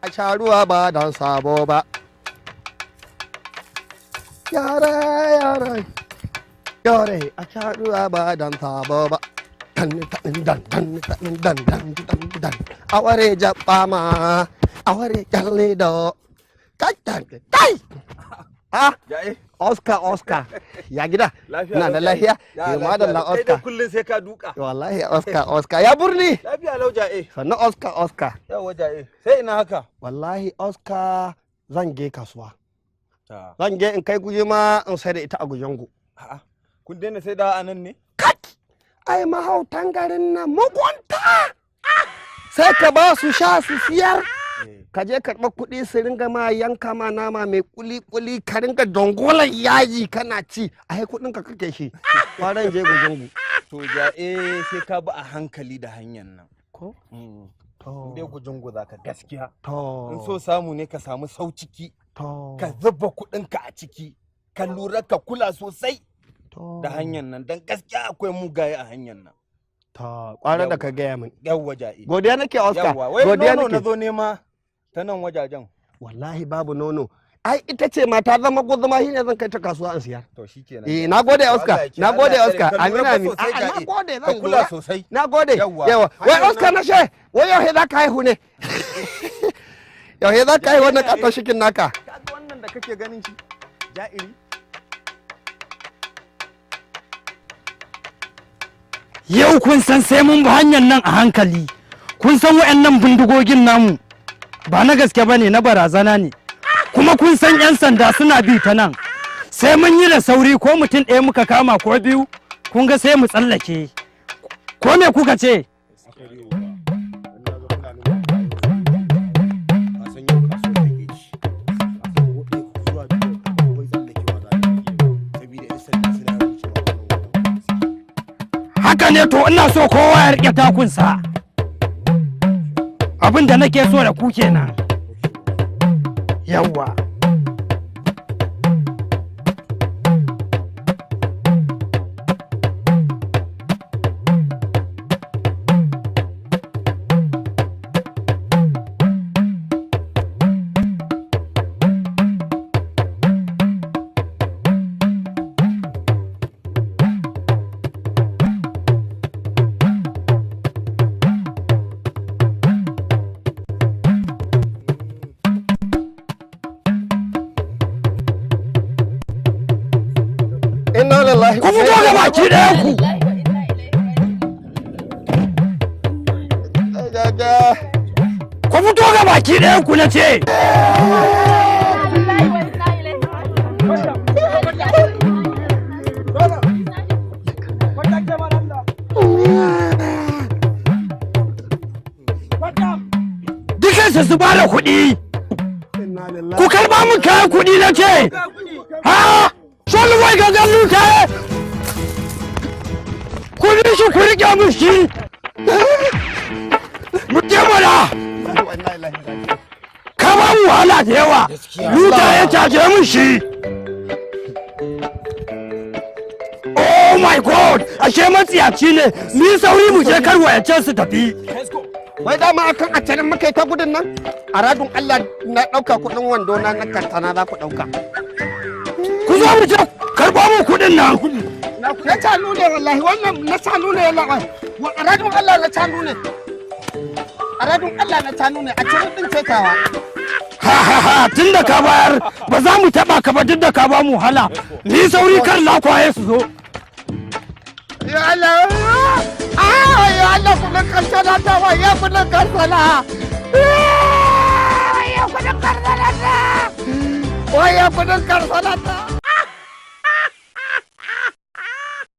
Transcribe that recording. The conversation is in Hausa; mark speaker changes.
Speaker 1: A sha ruwa ba don sabo ba. Yare, yare, yare, a sha ruwa ba don sabo ba. Dan dan dan dan dan dan dan dan dan. Aware jaɓɓama, aware jallido. Kai kai kai. Ah,
Speaker 2: Ja'e.
Speaker 1: Oscar, Oscar. Ya gida?
Speaker 2: Lafiya
Speaker 1: Na da
Speaker 2: lau,
Speaker 1: lafiya?
Speaker 2: Ya
Speaker 1: Ya
Speaker 2: lafiya
Speaker 1: madalla.
Speaker 2: lau. Kai
Speaker 1: Oscar.
Speaker 2: dai kullum sai ka duka.
Speaker 1: Wallahi Oscar, Oscar. Ya burni?
Speaker 2: Lafiya lau, Ja'e.
Speaker 1: Sannan Oscar, Oscar.
Speaker 2: Yawwa Ja'e. Sai ina haka?
Speaker 1: Wallahi Oscar, zan je kasuwa.
Speaker 2: Ta.
Speaker 1: Zan je in kai guje ma in sai da ita a Gujango.
Speaker 2: A'a. Kun daina sai da anan ne?
Speaker 1: Kat! Ai mahautan garin nan mugunta! Sai ka ba su sha su siyar. Ka je karɓar kuɗi su ringa ma yanka ma nama mai kuli-kuli, ka ringa dongolan yaji kana ci. Ai kuɗin ka kake shi. Kwaran je Gujango.
Speaker 2: To Ja'e, sai ka bi a hankali da hanyar nan.
Speaker 1: Ko?
Speaker 2: Mm.
Speaker 1: To.
Speaker 2: Dai Gujungu za ka gaskiya.
Speaker 1: To.
Speaker 2: In so samu ne ka samu sau ciki.
Speaker 1: To.
Speaker 2: Ka zuba kuɗinka a ciki. Ka lura ka kula sosai
Speaker 1: To.
Speaker 2: da hanyar nan. Don gaskiya akwai mugaye a hanyar nan.
Speaker 1: To, kwara da ka gaya min.
Speaker 2: Yawwa Ja'e.
Speaker 1: Godiya nake, Oscar.
Speaker 2: Yawwa. Wai
Speaker 1: Godiya
Speaker 2: nono na
Speaker 1: nake.
Speaker 2: zo nema ta nan wajajen.
Speaker 1: Wallahi babu nono. Ai ita ce ma ta zama guzuma, shine zan kai ta kasuwa in siyar.
Speaker 2: To shikenan.
Speaker 1: Eh, na gode Oscar. Na gode Oscar. Amin amin. A'a, na gode,
Speaker 2: Ka
Speaker 1: zan
Speaker 2: kula
Speaker 1: lura.
Speaker 2: sosai.
Speaker 1: Na gode.
Speaker 2: Yawwa.
Speaker 1: Yawa. Wai
Speaker 2: Hanyar
Speaker 1: Oscar na she, wai yau za ka haihu ne? Yau za ka haihu wannan katon shikin naka?
Speaker 2: Kaga wannan da kake ganin shi? Ja'iri.
Speaker 3: Yau kun san sai mun bi hanyar nan a hankali. Kun san waɗannan bindigogin namu ba na gaske ba ne, na barazana ne. Kuma kun san 'yan sanda suna bi ta nan. Sai mun yi da sauri, ko mutum ɗaya muka kama ko biyu, kun ga sai mu tsallake. Ko me kuka ce?
Speaker 4: Ka san yau kasuwar take ci, ka san ko ɗaya zuwa biyu wai tsallakewa za ta yi, saboda 'yan sanda suna wucewa wannan wajen.
Speaker 3: Haka ne, to ina so kowa ya riƙe takunsa. Abin da nake so da ku kenan. Yawwa.
Speaker 1: Inna lillahi.
Speaker 3: Ku fito ga baki ɗayan ku. Ku fito ga baki ɗayan ku na ce. Dukansu su ba da kuɗi.
Speaker 1: Inna lillahi.
Speaker 3: Ku karɓa mun kayan kuɗi na ce. Ha! Sholwai ga gallu. Ku bi shi, ku riƙe mun shi. Mu je mana. Ka ba mu wahala da yawa. Luta ya caje mun shi. Oh my God! Ashe matsiyaci ne. Ni sauri mu je kar wayancan su tafi.
Speaker 1: Wai dama akan a canin muka yi ta gudun nan? A radun Allah na ɗauka kuɗin wando na na kantana za ku ɗauka.
Speaker 3: Ku zo mu je, karɓo mun kuɗin nan.
Speaker 1: Na canu ne wallahi, wannan na canu ne wallahi. Wa a radun Allah na canu ne. A radun Allah na canu ne, a cikin ɗin cetawa.
Speaker 3: Ha ha ha, tun da ka bayar ba za mu taɓa ka ba, duk da ka ba mu wahala. Ni sauri kar lakwaye su zo.
Speaker 1: Ya Allah! Ah, ya Allah, kuɗin karsana ta wa ya kuɗin karsana. Ya kuɗin karsana ta. Wa ya kuɗin karsana ta.